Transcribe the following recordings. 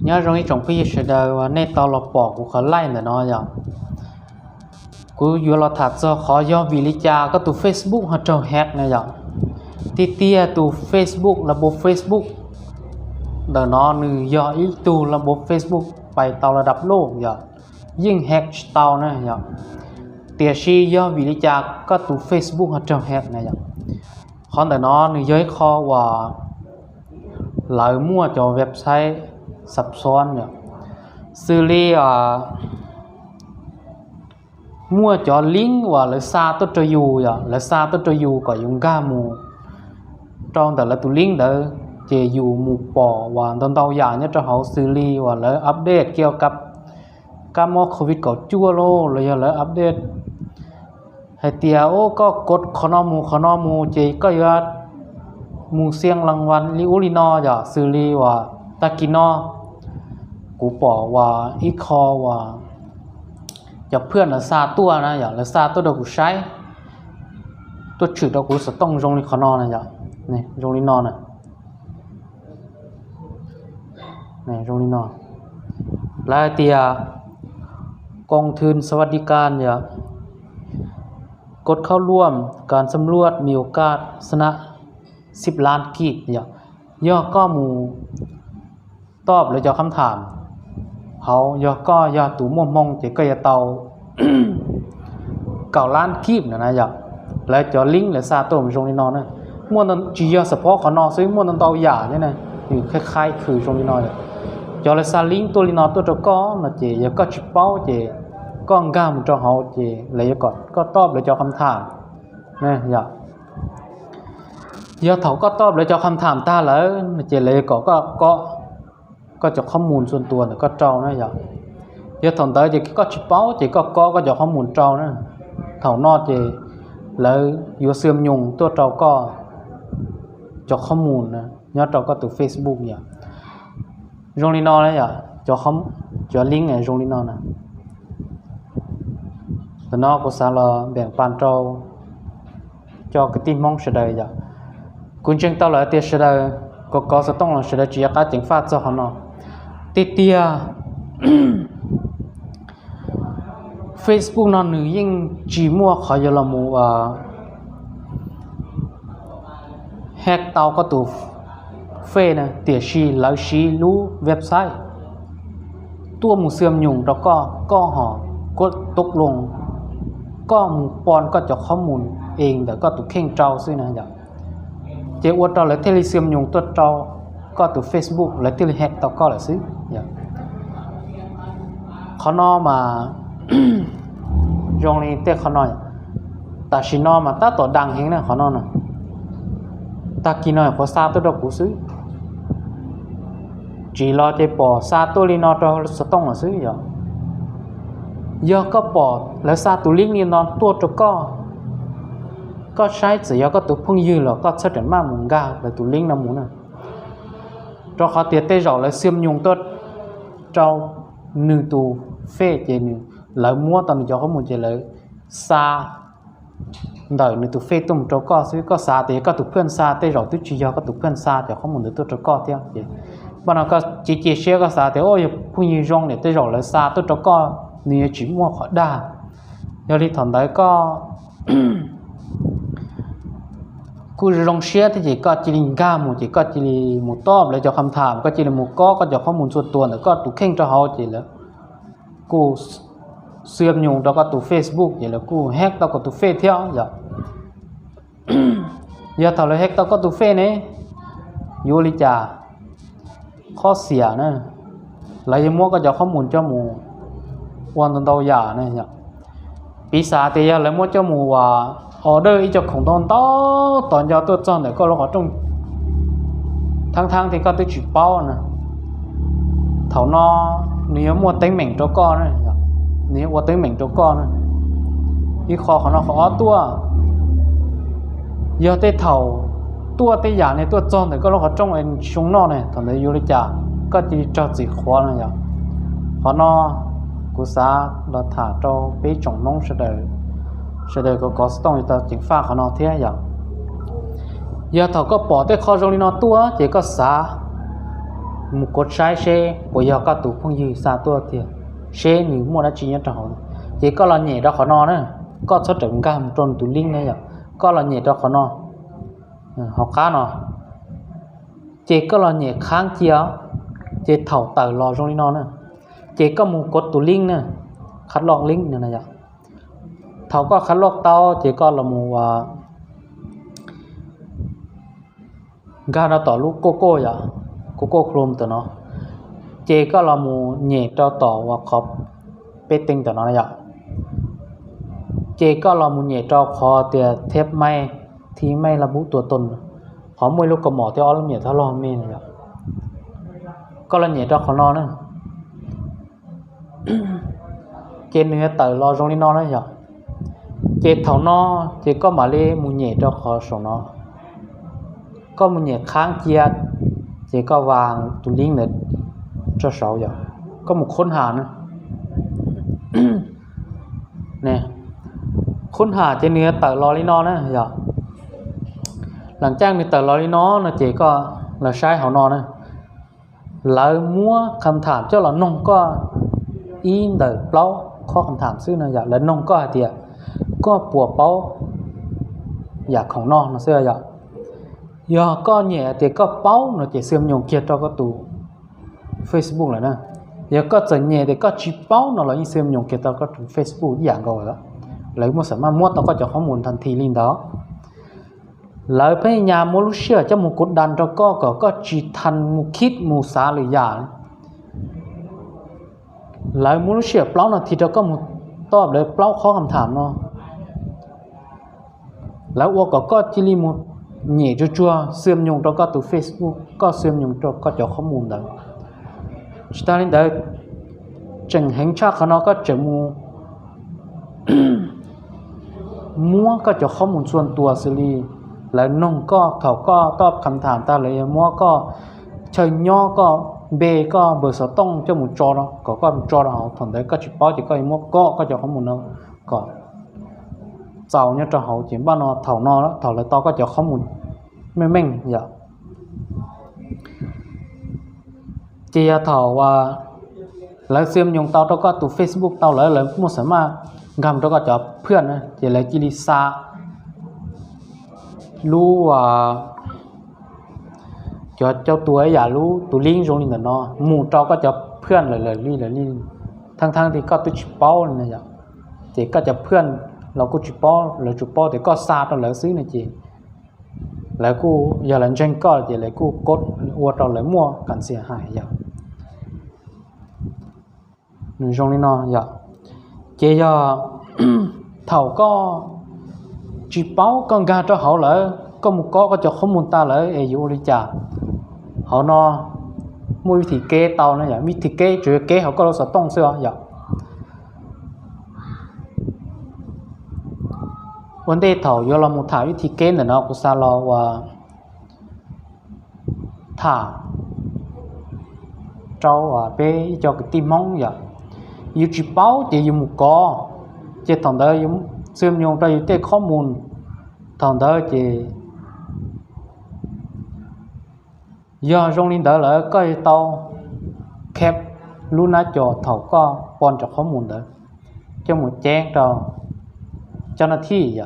Nyob zoo ib tsoom phooj ywg sawv daws uas nej tau los pom kuv qhov live ntawm no yom. Kuv yuav los tham txog qhov yog vim li cas koj tus Facebook ho raug hack na yom. Tiag tiag tus Facebook, lab Facebook ntawm no nws yog ib tug lab Facebook pais tau lab dab loj yom, yeej hack tsis tau na yom. Tiam sis yog vim li cas koj tus Facebook ho raug hack na yom. Qhov ntawm no nws yog ib qho uas lawv muaj cov website xab xon yom, xws li muaj cov link uas lawv xa tuaj rau yus yom, lawv xa tuaj rau yus kom yus nkag mus rau ntawm lawv tus link ntawd, ces yus mus pom uas ntau ntau yam nyob rau hauv, xws li uas lawv update kiag kab mob covid kaum cuaj lauj, los yog lawv update hais tias o koj kov qhov no mus qhov no mus ces koj yuav mus xiaj las vas li ub li no yom, xws li uas tag kis no kuv pom uas ib qho uas cov phwaj lawv xa tuaj na yom, lawv xa tuaj rau kuv saib, tuaj tshwm rau kuv xov tooj zoo li qhov no na yom, zoo li no na. Zoo li no, lawv hais tias กองทุนสวัสดิการ yom, กดเข้าร่วมการสำรวจ มีโอกาสชนะ สิบล้านกีบ yom. Yog koj mus toj lawv cov khab tham hauv, yog koj yog tus muaj hmoo ces koj yuav tau kaum lab kib no na yom. Lawv cov link lawv xa tuaj zoo li no na, muaj, tsis yog xab phob qhov no xwb, muaj ntau ntau yam thiab na, nws khaib khaib khw zoo li no yom. Cov lawv xa link tuaj li no tuaj rau koj no ces yog koj tsis paub ces koj nkag mus rau hauv ces lawv yuav kom koj toj lawv cov khab tham na yom. Yog thaum koj toj lawv cov khab tham tag lawm no ces lawv yuav kom koj kov koj cov qhob mus txhua tus ntawm koj rau na yom. Yog thaum ntawd ces koj tsis paub ces koj kov koj cov qhob mus rau na. Thaum no ces lawv yuav xwm nyoos tuaj rau koj cov qhob mus na, nyob rau koj tus Facebook yom. Zoo li no na yom, cov link zoo li no na. Tam no kuv xav los npeem pas rau cov kwv tij Hmoob sawv daws yom. Kuv ntseeg tau lawm tias sawv daws kov kov xov tooj los sawv daws tsis yog qab ceev faj txog qhov no. Tiag tiag Facebook no nws yeej tsis muaj qhov yuav los mus hack tau koj tus Face na, tiam sis lawv siv lub website tuaj mus xwm nyoos rau koj, koj ho kov tau loo, koj mus pon koj cov qhob mus es ntawm koj tus kheej rau xwb na yom. Ces ua rau lawv thiaj li xwm nyoos tuaj rau koj tus Facebook, lawv thiaj li hack tau koj lawm xwb. Qhov no mas zoo li tej qhov no, tam sim no mas tab tom dag heev na qhov no na. Tag kis no qhuav xa tuaj rau kuv xwb, tsis los ces pom xa tuaj li no rau xov tooj lawm xwb yom. Yog koj pom lawv xa tus link li no tuaj rau koj, koj saib txawm yog koj tus phooj ywg los koj txhob ram maj mus nkag lawv tus link no mus na. Rau qhov tias tej zaum lawv xwm nyoos tuaj rau nws tus Face ces lawv muab tau nws cov qhob mus ces lawv xa ntawm nws tus Face tuaj mus rau koj xwb. Koj xav tias yog koj tus phooj xa, tej zaum twb tsis yog koj tus phooj xa cov qhob mus ntawd tuaj rau koj thiab ces, npaj no koj cia cia siab, koj xav tias o yog phooj ywg zoo nim tej zaum lawv xa tuaj rau koj, nws yuav tsis muaj qhov dag. Yog li thaum ntawd koj kuj zoo siab thiab ces koj cia li nkag mus ces koj cia li mus toj lawv cov kham tham, koj cia li mus kov koj cov qhob mus txhua tus ntawm koj tus kheej rau hauv ces lawv kuj xwm nyoos rau koj tus Facebook ces lawv kuj hack tau koj tus Face thiab yom. Yog thaum lawv hack tau koj tus Face ne, yuav ua li cas? Qhov xiam na, lawv yuav muab koj cov qhob mus coj mus ua ntau ntau yam na yom. Piv xam tias yog lawv muab coj mus ua order ib co khoom ntau ntau tos nco tuaj txog ntawm koj lub qhov rooj, thaab thaab tias koj twb tsis paub na, thaum no nws yuav muaj teeb meem rau koj na, nws yuav ua teeb meem rau koj na. Ib qho qhov no, qhov ob tuaj, yog tej thaum tuaj tej yam ne tuaj txog ntawm koj lub qhov rooj es tsis zoo noj ne, thaum ntawd yuav ua li cas? Koj cia li raug txim qhuav no yom. Qhov no kuv xav los tham rau peb tsoom Hmoob sawv daws, sawv daws kov kov xov tooj yuav tau ceev faj qhov no thiab yom. Yog thaum koj pom tej qho zoo li no tuaj ces koj xav mus kov saib seb puas yog koj tus phooj ywg xa tuaj tiag, seb nws muaj dab tsi nyob rau hauv. Ces koj los nyem rau qhov no na, koj txhob rawm nkag mus rau nws tus link na yom, koj los nyem rau qhov no, hauv qab no, ces koj los nyem khab cia, ces thaum tawm los zoo li no na, ces koj mus kov tus link na, qhab loj link no na yom. Thaum koj qhab loj tau ces koj los mus nkag rau tom lub koj koj yom, koj koj Chrome tam no, ces koj los mus nyem rau tom uas qhov peb teeb tam no yom. Ces koj los mus nyem rau qhov tias thib maij, thib maij la pub tua tau, qhov muaj ib lub kaus mom thiab ob lub me nyuam thoj loj me no yom. Koj los nyem rau qhov no na, ces nws yuav tawm los zoo li no na yom. Ces thaum no, ces koj mam li mus nyem rau qhov saum no, koj mus nyem khab cia, ces koj vas tus link ntawd rau saud yom, koj mus khub has na. Khub has ces nws yuav tawm los li no na yom. Lam caaj nws tawm los li no no ces koj los saib hauv no na, lawv muab kham tham coj los noog koj ib ntawm plaub qhov kham tham xwb no yom. Lawv noog koj hais tias koj puas paub yam khoom no no xwb yom. Yog koj nyem hais tias koj paub no ces xwm nyoos kiag rau koj tus Facebook lawm na. Yog koj txawm nyem tias koj tsis paub no los yeej xwm nyoos kiag rau koj tus Facebook ib yam nkaus lawm. Lawv muaj xam maj muab tau koj cov qhob mus tag nthi li ntawd. Lawv pheej nyas muab lub sij hawm coj mus kuv das rau koj kom koj tsis thas mus khib mus xav lwm yam. Lawv muab lub sij hawm plaub no thiv rau koj mus toj lawv plaub qhov kham tham no. Lawv ua kom koj cia li mus nyem tsuag tsuag xwm nyoos rau koj tus Facebook, koj xwm nyoos rau koj cov qhob mus ntawd. Tsis tas li ntawd, tseem heev tshaj qhov no koj tseem mus muab koj cov qhob mus txhua tua xws li lawv noog koj thaum koj toj kham tham tag lawv yuav muab koj chaw nyob, koj npe, koj npawb xov tooj coj mus tso, kom koj mus tso rau hauv. Thaum ntawd koj tsis paub ces koj yuav muab koj cov qhob mus no kom txaus nyob rau hauv. Ces npaj no thaum no thaum lawv tau koj cov qhob mus meej meej yom, ces yog thaum lawv xwm nyoos tau rau koj tus Facebook tau lawm, lawv muaj xam maj nkag rau koj cov phwaj na, ces lawv cia li xa lub cov cau tua ib yam lub tus link zoo li ntawm no mus rau koj cov phwaj lawm lawm li lawm li, thaab thaab li koj twb tsis paub li na yom. Ces koj cov phwaj los kuj tsis paub, lawv tsuas paub tias koj xa rau lawv xwb no ces lawv kuj, yog lawv ntseeg koj ces lawv kuj kov ua rau lawv muaj kam xiam hais yom. Nws zoo li no yom. Ces yog thaum koj tsis paub koj nkag rau hauv lawm, koj mus kov koj cov qhob mus tag lawm es yuav ua li cas? Hauv no muaj vib thim keb tau na yom, vib thim keb tsuas yog keb hauv koj lub xov tooj xwb os yom. Ua ntej thaum yuav los mus tham vib thim keb ntawm no kuv xav los ua tham rau peb ib co kwv tij Hmoob yom, yus tsis paub ces yus mus kov, ces thaum ntawd yus xwm nyoos rau yus tej qhob mus, thaum ntawd ces yog zoo li ntawd lawm koj yuav tau kheb lub nab co thaum koj pon cov qhob mus ntawd coj mus ceeb rau cov nas thij,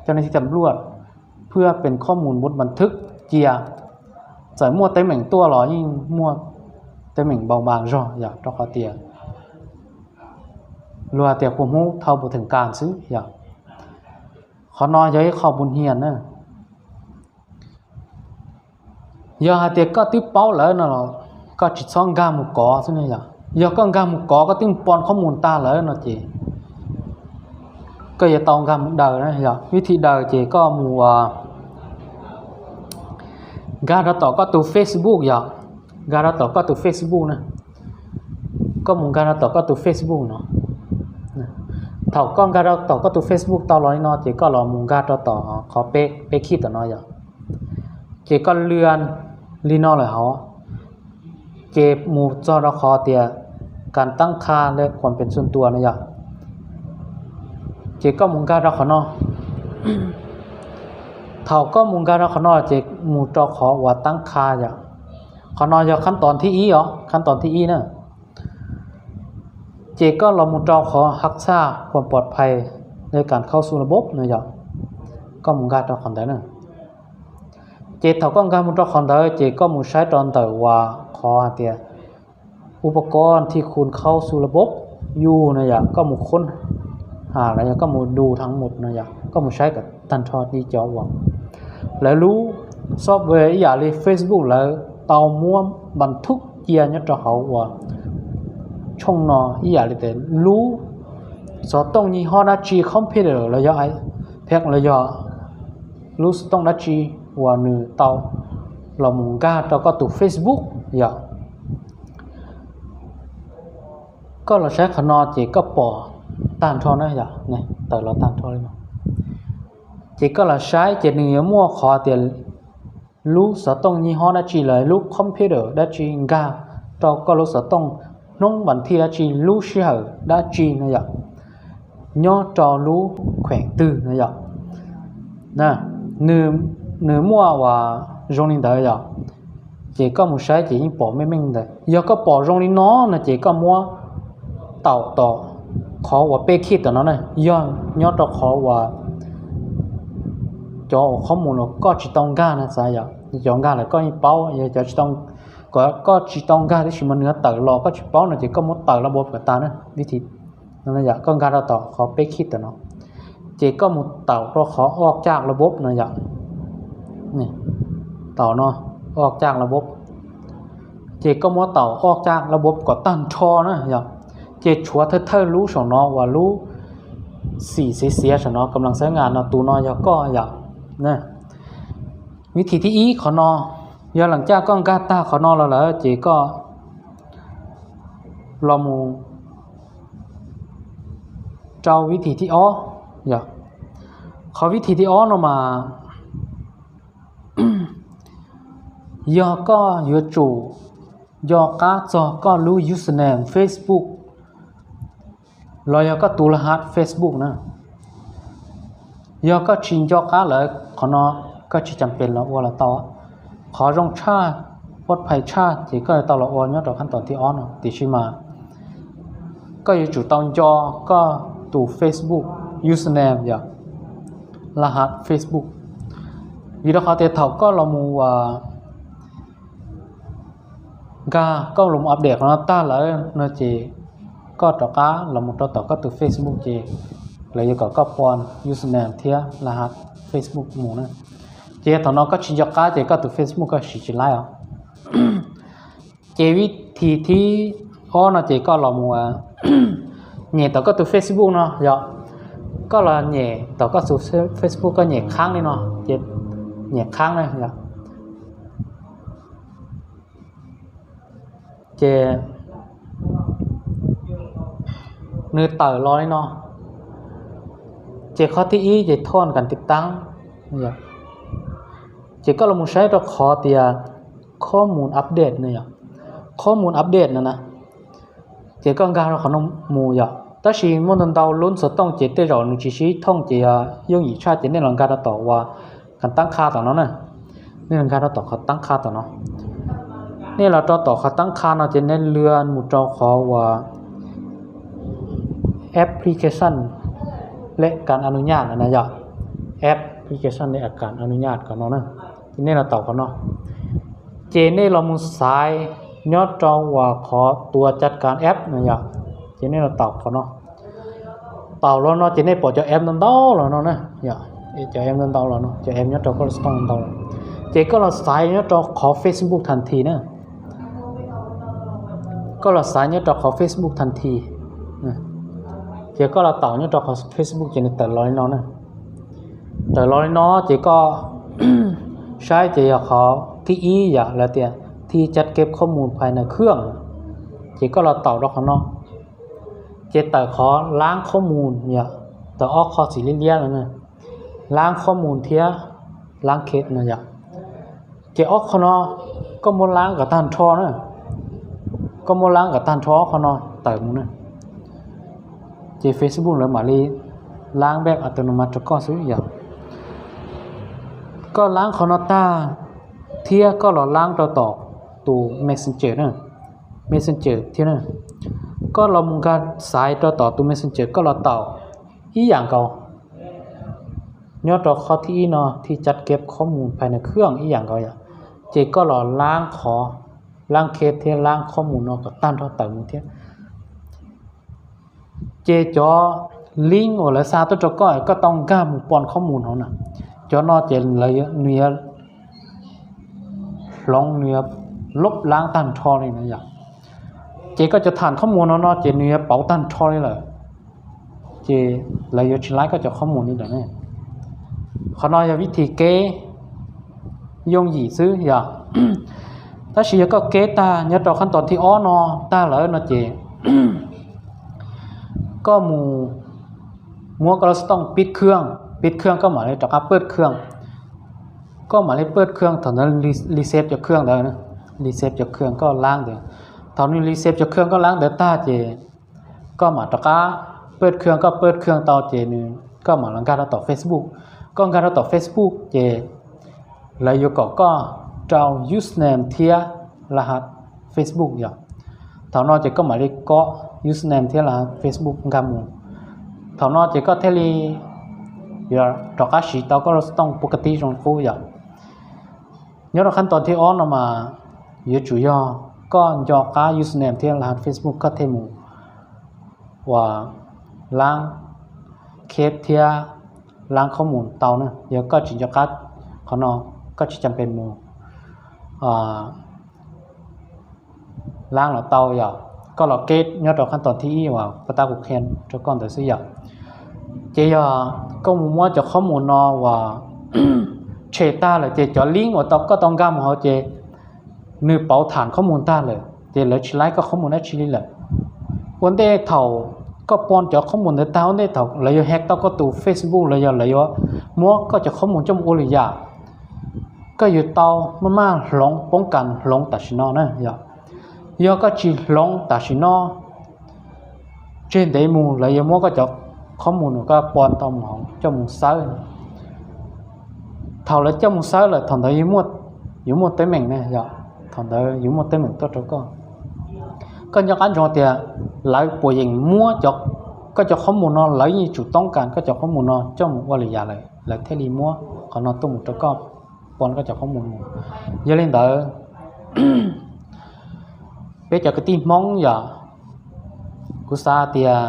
cov nas thij tam luaj, phwaj pes qhob mus npub npas thwb cia. Txawm muaj teeb meem tuaj los yeej muaj teeb meem npau npas zog yom, rau qhov tias luag tias kua hmub thau puas theem kas xwb yom. Qhov no yog ib qho puv hnias na. Yog hais tias koj twb paub lawm no los koj tsis txhob nkag mus kov xwb ne yom. Yog koj nkag mus kov koj twb pon qhob mus tag lawm no ces koj yuav tau nkag mus daws na yom. Vib thim daws ces koj mus nkag rau tom koj tus Facebook yom, nkag rau tom koj tus Facebook na. Koj mus nkag rau tom koj tus Facebook no. Thaum koj nkag rau tom koj tus Facebook tau los li no ces koj los mus nkag rau tom qhov peb khij tom no yom. Ces koj lwaj li no lawm hauv, ces mus txog rau qhov tias kas tab qha le kuam pes txuas tua no yom. Ces koj mus nkag rau qhov no. Thaum koj mus nkag rau qhov no ces mus rau qhov uas tab qha yom. Qhov no yog khab toos thib ib os, khab toos thib ib na. Ces koj los mus rau qhov hab txhaj khuam pov phais le kas khaub xuj la bob no yom. Koj mus nkag rau qhov ntawd na. Ces thaum koj nkag mus rau qhov ntawd ces koj mus saib rau ntawm uas qhov hais tias u pa koj thi khun khaub xuj la bob yus no yom, koj mus khoob ha los yog koj mus du thaj mus no yom, koj mus saib kom tag nrho li cov uas lawv lub software ib yam li Facebook lawv tau muab npas thub cia nyob rau hauv uas tshooj no ib yam li tias lub xov tooj nyij hob dab tsi, computer los yog iPad los yog lub xov tooj dab tsi uas nws tau los mus nkag rau koj tus Facebook yom. Koj los saib qhov no ces koj pom tag nrho na yom, tawm los tag nrho li no. Ces koj los saib ces nws yuav muaj qhov tias lub xov tooj nyij hob dab tsi los lub computer dab tsi nkag rau koj lub xov tooj hnub vas thij dab tsi lub sij hawm dab tsi no yom, nyob rau lub kheem twg no yom. Nws muaj uas zoo li ntawd yom, ces koj mus saib ces yeej pom meej meej ntawd. Yog koj pom zoo li no no ces koj muab taum tom qhov uas peb khij tom no na, yog nyob rau qhov uas cov uas qhob mus los koj tsis tau nkag na xav yom, cov nkag lawm koj yeej paub, yog cov tsis tau, kom koj tsis tau nkag tab sis mas nws tawm los koj tsis paub no ces koj muab taum la bob kom tas na, vib thim no yom, koj nkag rau tom qhov peb khij tom no, ces koj mus taum rau qhov ob caj la bob no yom. Taum no, ob caj la bob, ces koj muab taum ob caj la bob kom tag nrho na yom, ces tshuav thawj thawj lub saum no uas lub xim xiav xiav saum no kam las xab ngas no tus no yog koj yom. Vib thim thib ib qhov no, yog leem caj koj nkag tag qhov no los lawm ces koj los mus rau vib thim thib ob yom. Qhov vib thim thib ob no mas yog koj yuav tsum nco qab txog koj lub username Facebook los yog koj tus la hav Facebook na. Yog koj tsis nco qab lawm qhov no koj tsis cas pes los ua los tau. Qhov zoo tshaj, pov phais tshaj ces koj yuav tau los ua nyob rau khab toos thib ob no, tiam sis mas koj yuav tsum tau nco koj tus Facebook username yom, la hav Facebook. Vim rau qhov tias thaum koj los mus nkag koj los mus update qhov no tag lawm no ces koj rov qab los mus rau tom koj tus Facebook ces lawv yuav kom koj pon username thiab la hav Facebook mus na. Ces yog thaum no koj tsis nco qab ces koj tus Facebook koj siv tsis laib os. Ces vib thim thib ob no ces koj los mus nyem tom koj tus Facebook no yom. Koj los nyem tom koj tus Facebook, koj nyem khaab li no, ces nyem khaab na yom. Ces nws tawm los li no. Ces qhov thib ib ces thoj kas tiv taab, ces koj los mus saib rau qhov tias khob mus update no yom. Khob mus update no na, ces koj nkag rau qhov no mus yom. Tab sis muaj ntau ntau lub xov tooj ces tej zaum nws tsis sib thooj ces yog yooj yim tshaj ces nej los nkag rau tom uas kas taab qha tom no na. Nej los nkag rau tom qhov taab qha tom no. Nej los rau tom qhov taab qha no ces nej lwaj mus rau qhov uas application lej kas a nu nyaj no na yom. Application lej kas a nu nyaj kom no na. Ces nej los taum qhov no. Ces nej los mus xaiv nyob rau uas qhov tuav cas kas app no yom. Ces nej los taum qhov no. Taum los no ces nej pom cov app ntau ntau los no na. Cov app ntau ntau los no, cov app nyob rau koj lub xov tooj ntau los. Ces koj los xaiv nyob rau qhov Facebook thas this na. Koj los xaiv nyob rau qhov Facebook thas this. Ces koj los taum nyob rau qhov Facebook ces nws tawm los li no na. Tawm los li no ces koj saib ces yog qhov thib ib yom, lawv tias thi chắt keb khob mus phais nws khwj. Ces koj los taum rau qhov no. Ces tawm qhov laab khob mus yom, tawm ob qho xim liab liab no na. Laab khob mus thiab laab keb no yom. Ces ob qho no koj muab laab kom tag nrho na. Koj muab laab kom tag nrho ob qho no tawm mus na. Ces Facebook lawv mam li laab npej a tus no mas rau koj xwb yom. Koj laab qhov no tag thiab koj los laab rau tom tus Messenger na, Messenger thiab na. Koj los mus nkag xaiv rau tom tus Messenger koj los tau ib yam nkaus. Nyob rau qhov thib ib no, thi chab keb qhob mus phais nas khwb ib yam nkaus yom. Ces koj los laab qhov, laab keb thiab laab qhob mus no kom tag nrho tawm mus thiab. Ces cov link uas lawv xa tuaj rau koj, koj tau nkag mus pon qhob mus no na, cov no ces nws yuav hloov, nws yuav lob laab tag nrho li no yom. Ces koj cov tham qhob mus no no ces nws yuav pauv tag nrho li lawm. Ces lawv yuav tsis laib koj cov qhob mus li lawm ne. Qhov no yog vib thib keb yooj yim xwb yom. Tab sis yog koj keb tag nyob rau qhab tos thib ob no tag lawm no ces koj mus muab koj lub xov tooj pib khwj, pib khwj koj mam li rov qab pawj khwj. Koj mam li pawj khwj thaum ntawd reset cov khwj ntawd, reset cov khwj koj laab ntawd. Thaum nws reset cov khwj koj laab ntawd tag ces koj mam rov qab pawj khwj, koj pawj khwj tau ces nws, koj mam los nkag rau tom Facebook. Koj nkag rau tom Facebook ces lawv yuav kom koj rau username thiab lab has Facebook yom. Thaum no ces koj mam li kob username thiab lab has Facebook nkag mus. Thaum no ces koj thiaj li yuav rov qab siv tau koj lub xov tooj pua kab tib zoo li qub yom. Nyob rau qhab tos thib ob no mas yuav tsum yog koj nco qab username thiab lab has Facebook koj thiaj mus uas laab keb thiab laab qhob mus tau na. Yog koj tsis nco qab qhov no, koj tsis cam pes mus laab los tau yom. Koj los keb nyob rau qhab tos thib ib uas puag ta kuv qhia rau koj ntawd xwb yom. Ces yog koj mus muab cov qhob mus no uas tshem tag lawm ces cov link uas tau koj tau nkag mus hauv ces nws pauv tham qhob mus tag lawm ces lawv tsis laib koj qhob mus dab tsi li lawm. Ua ntej thaum koj pon cov qhob mus ntawd tag, ua ntej thaum lawv yuav hack tau koj tus Facebook los yog lawv yuav muab koj cov qhob mus coj mus ua lwm yam, koj yuav tau maj maj hloov, poob kas hloov tam sim no na yom. Yog koj tsis hloov tam sim no, tseg ntev mus lawv yuav muab koj cov qhob mus uas koj pon tau mus hauv coj mus xawb. Thaum lawv coj mus xawb lawm thaum ntawd yuav muaj teeb meem na yom, thaum ntawd yuav muaj teeb meem tuaj rau koj. Koj nco qab ntsoov tias lawv puas yeem muab koj cov qhob mus no, lawv yeej tsum toob kas koj cov qhob mus no coj mus ua lwm yam lawm lawv thiaj li muab qhov no tuaj mus rau koj, pon koj cov qhob mus mus. Yog li ntawd, peb cov kwv tij Hmoob yom, kuv xav tias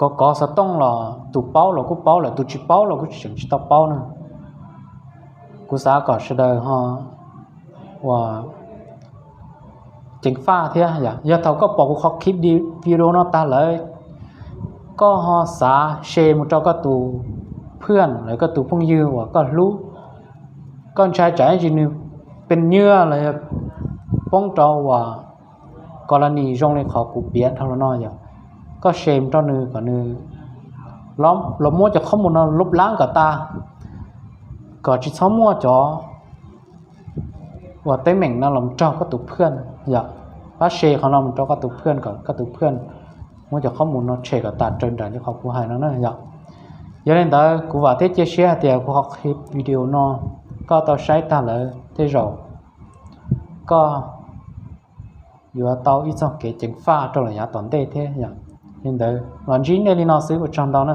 kov kov xov tooj los tus paub los kuj paub lawm, tus tsis paub los kuj tseem tsis tau paub na. Kuv xav kom sawv daws ho uas ceev faj thiab yom. Yog thaum koj pom kuv qhov clip video no tag lawm, koj ho xav share mus rau koj tus phwaj los koj tus phooj ywg uas koj hlub, koj ntshai tsam ib ntsis nws pes nyuaj los yog poob rau uas kos las nis zoo li qhov kuv piav dhau los no yom, koj share mus rau nws kom nws los muab cov qhob mus no lub laab kom tas, kom tsis txhob muaj cov uas teeb meem no los raug koj tus phwaj yom. Pab share qhov no mus rau koj tus phwaj kom koj tus phwaj muab cov qhob mus no tshem kom tas raws nraim li qhov kuv hais no na yom. Yog li ntawd kuv vam thiab cia siab hais tias kuv qhov clip video no koj tau saib tag lawm tej zaum koj yuav tau ib txoj kev ceev faj rau lawm yav tom ntej thiab yom. Li ntawd los ntsib nej li no xwb, ua tsaug ntau na.